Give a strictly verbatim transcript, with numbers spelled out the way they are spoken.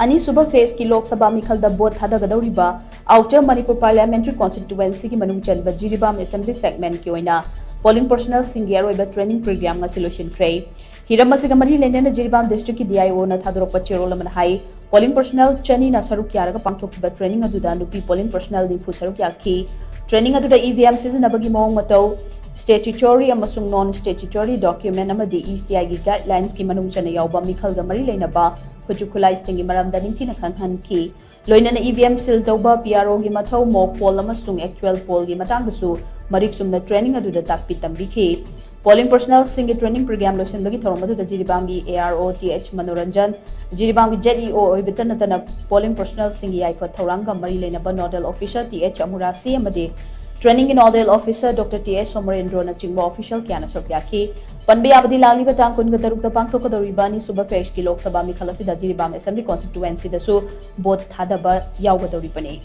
ꯑꯅꯤꯁꯨꯕ ꯐꯦꯖꯀꯤ Lok Sabha ꯃꯤꯈꯜꯗ vote ꯊꯥꯗꯒꯗꯧꯔꯤꯕ outer Manipur parliamentary ꯀꯣꯟꯁꯇꯤꯇ꯭ꯋꯦꯟꯁꯤꯒꯤ ꯃꯅꯨꯡ ꯆꯟꯕ ꯖꯤꯔꯤꯕꯥꯝ ꯑꯦꯁꯦꯝꯕ꯭ꯂꯤ ꯁꯦꯒꯃꯦꯟꯠꯀꯤ ꯑꯣꯏꯅ ꯄꯣꯂꯤꯡ ꯄꯔꯁꯣꯅꯦꯜꯁꯤꯡꯒꯤ ꯑꯔꯣꯏꯕ ꯇ꯭ꯔꯦꯅꯤꯡ ꯄ꯭ꯔꯣꯒ꯭ꯔꯥꯝ ꯉꯁꯤ ꯂꯣꯏꯁꯤꯟꯈ꯭ꯔꯦ꯫ ꯍꯤꯔꯝ ꯑꯁꯤꯒ ꯃꯔꯤ ꯂꯩꯅꯅ ꯖꯤꯔꯤꯕꯥꯝ ꯗꯤꯁꯇ꯭ꯔꯤꯛꯀꯤ ꯗꯤ ꯑꯥꯏ ꯑꯣꯅ ꯊꯥꯗꯣꯔꯛꯄ ꯆꯦꯔꯣꯜ ꯑꯃꯅ ꯍꯥꯏ, ꯄꯣꯂꯤꯡ ꯄꯔꯁꯣꯅꯦꯜ ꯆꯅꯤꯅ ꯁꯔꯨꯛ ꯌꯥꯔꯒ ꯄꯥꯡꯊꯣꯛꯈꯤꯕ ꯇ꯭ꯔꯦꯅꯤꯡ ꯑꯗꯨꯗ ꯅꯨꯄꯤ ꯄꯣꯂꯤꯡ ꯄꯔꯁꯣꯅꯦꯜ ꯅꯤꯐꯨ ꯁꯔꯨꯛ ꯌꯥꯈꯤ꯫ ꯇ꯭ꯔꯦꯅꯤꯡ ꯑꯗꯨꯗ ꯏ ꯚꯤ ꯑꯦꯝ ꯁꯤꯖꯤꯟꯅꯕꯒꯤ ꯃꯑꯣꯡ ꯃꯇꯧ, ꯁ꯭ꯇꯦꯆꯨꯇꯣꯔꯤ ꯑꯃꯁꯨꯡ ꯅꯣꯟ ꯁ꯭ꯇꯦꯆꯨꯇꯣꯔꯤ ꯗꯣꯀ꯭ꯌꯨꯃꯦꯟꯠ ꯑꯃꯗꯤ ꯏ ꯁꯤ ꯑꯥꯏꯒꯤ ꯒꯥꯏꯗꯂꯥꯏꯟꯁꯀꯤ ꯃꯅꯨꯡ ꯆꯟꯅ ꯌꯥꯎꯕ ꯃꯤꯈꯜꯒ ꯃꯔꯤ ꯂꯩꯅꯕ ꯈꯨꯠꯁꯨ ꯈꯨꯠꯂꯥꯏꯁꯤꯡꯒꯤ ꯃꯔꯝꯗ ꯅꯤꯡꯊꯤꯅ ꯈꯪꯍꯟꯈꯤ꯫ ꯂꯣꯏꯅꯅ ꯏ ꯚꯤ ꯑꯦꯝ ꯁꯤꯜ ꯇꯧꯕ, ꯄꯤ ꯑꯥꯔ ꯑꯣꯒꯤ ꯃꯊꯧ, ꯃꯣꯛ ꯄꯣꯜ ꯑꯃꯁꯨꯡ ꯑꯦꯛꯆꯨꯑꯦꯜ ꯄꯣꯜꯒꯤ ꯃꯇꯥꯡꯗꯁꯨ ꯃꯔꯤꯛ ꯆꯨꯝꯅ ꯇ꯭ꯔꯦꯅꯤꯡ ꯑꯗꯨꯗ ꯇꯥꯛꯄꯤ ꯇꯝꯕꯤꯈꯤ꯫ ꯄꯣꯂꯤꯡ ꯄꯔꯁꯣꯅꯦꯜꯁꯤꯡꯒꯤ ꯇ꯭ꯔꯦꯅꯤꯡ ꯄ꯭ꯔꯣꯒ꯭ꯔꯥꯝ ꯂꯣꯏꯁꯤꯟꯕꯒꯤ ꯊꯧꯔꯝ ꯑꯗꯨꯗ ꯖꯤꯔꯤꯕꯥꯝꯒꯤ A R O T H Manoranjan, ꯖꯤꯔꯤꯕꯥꯝꯒꯤ ꯖꯦꯠ ꯏ ꯑꯣ ꯑꯣꯏꯕꯇ ꯅꯠꯇꯅ ꯄꯣꯂꯤꯡ ꯄꯔꯁꯣꯅꯦꯜꯁꯤꯡꯒꯤ ꯌꯥꯏꯐ ꯊꯧꯔꯥꯡꯒ ꯃꯔꯤ ꯂꯩꯅꯕ nodal officer T H Amurasi ꯑꯃꯗꯤ ꯇ꯭ꯔꯦꯅꯤꯡꯒꯤ nodal officer doctor T S ꯁꯣꯃꯔꯦꯟꯗ꯭ꯔꯣꯅꯆꯤꯡꯕ ꯑꯣꯐꯤꯁꯤꯌꯦꯜ ꯀꯌꯥꯅ ꯁꯔꯨꯛ ꯌꯥꯈꯤ꯫ ꯄꯟꯕ ꯌꯥꯕꯗꯤ, ꯂꯥꯛꯂꯤꯕ ꯇꯥꯡ ꯀꯨꯟꯒ ꯇꯔꯨꯛꯇ ꯄꯥꯡꯊꯣꯛꯀꯗꯧꯔꯤꯕ ꯑꯅꯤꯁꯨꯕ ꯐꯦꯖꯀꯤ ꯂꯣꯛ ꯁꯚꯥ ꯃꯤꯈꯜ ꯑꯁꯤꯗ ꯖꯤꯔꯤꯕꯥꯝ ꯑꯦꯁꯦꯝꯕ꯭ꯂꯤ ꯀꯣꯟꯁꯇꯤꯇ꯭ꯋꯦꯟꯁꯤꯗꯁꯨ ꯚꯣꯠ ꯊꯥꯗꯕ ꯌꯥꯎꯒꯗꯧꯔꯤꯕꯅꯤ꯫